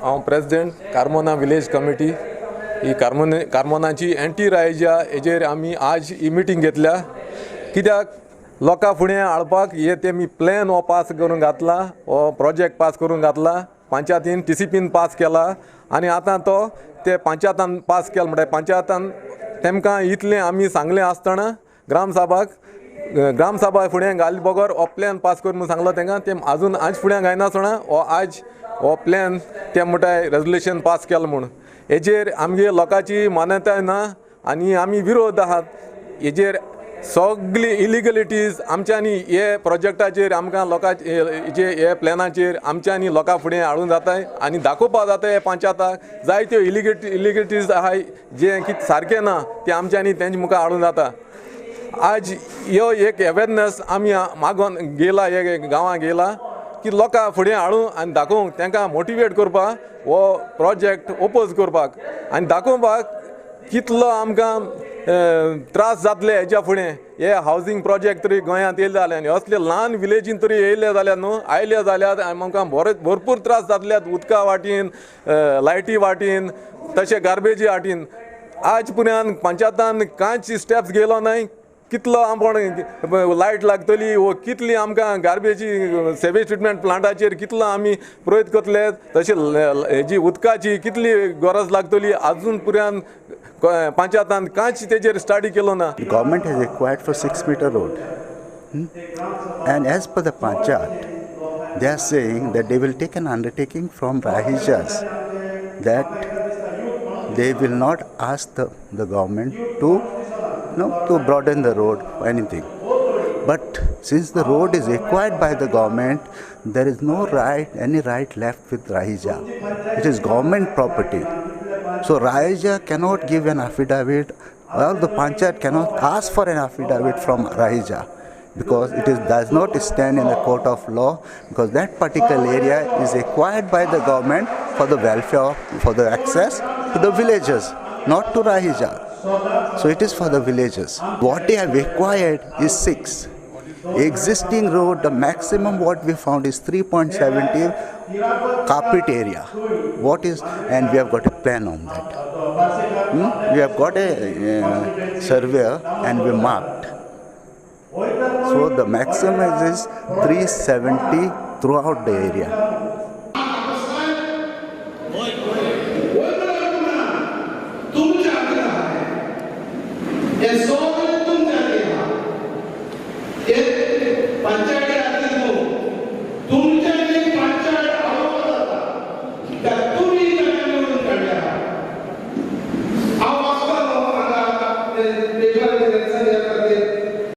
हांव president Carmona village committee. ही कार्मोनाची anti रायजा हेजेर आमी आज ही मिटींग घेतल्या. कित्याक लोकां फुडें हाडपाक हे तेमी प्लॅन हो पास करून घातला, हो प्रोजेक्ट पास करून घातला, पंचायतीन टीसीपीन पास केला आनी आतां तो ते पंचायतान पास केला. म्हणल्यार पंचायतान तेमकां इतलें आमी सांगलें आसतना ग्रामसभाक ग्रामसभा फुडें घाल बगर हो प्लॅन पास कर म्हणून सांगलो तांकां. ते आजून आज फुडें घायनासतना हो आज हो प्लॅन ते म्हणटाय रेजोल्युशन पास केलो म्हूण. हेजेर आमगे लोकांची मान्यताय ना आनी आमी विरोध आहात. हेजेर सगली इलिगलिटीज आमच्यांनी हे प्रोजेक्टाचेर आमकां लोकांचे हे प्लॅनाचेर आमच्यांनी लोकां फुडें हाडून जाताय आनी दाखोवपाक जाता. हे पंचायताक जायत्यो इलिगलिटीज आहाय जे कितें सारकें ना ते आमच्यांनी तेंचे मुखार हाडून जाता. आज ह्यो एक अवेरनेस आमी मागोन गेला, हे गांवां गेला की लोकां फुडें हाडून आनी दाखोवंक तांकां मोटिवेट करपाक हो प्रोजेक्ट ओपोज करपाक आनी दाखोवपाक कितलो आमकां त्रास जातले हेच्या फुडें. हे हावजींग प्रोजेक्ट तरी गोंयांत येयले जाल्यार आनी असले ल्हान विलेजीन तरी येयले जाल्यार न्हू आयले जाल्यार आमकां भरपूर त्रास जातले. उदका वाटेन, लायटी वाटेन, तशें गार्बेजी वाटेन. आज पुण्यान पंचायतान कांयच स्टेप्स घेयलो नाय. कितलो आमकां लायट लागतली वो कितली आमकां गार्बेजी सेवेज ट्रिटमेंट प्लांटाचेर कितलो आमी प्रयत्न करतले, तशें हेजी उदकाची कितली गरज लागतली आजून पुऱ्यान पंचायतान कांयच तेजेर स्टडी केलो ना. Government has required for 6 meter road and as per the panchayat they are saying that they will take an undertaking from Rahijas that they will not ask the government to to broaden the road or anything. But since the road is acquired by the government, there is no right, any right left with Rahija. It is government property. So Rahija cannot give an affidavit, or the panchayat cannot ask for an affidavit from Rahija, because it does not stand in the court of law, because that particular area is acquired by the government for the welfare, for the access to the villagers, not to Rahija. So it is for the villagers. What they have acquired is 6. Existing road, the maximum what we found is 3.70 carpet area. What is, and we have got a plan on that. We have got a surveyor and we marked. So the maximum is 370 throughout the area.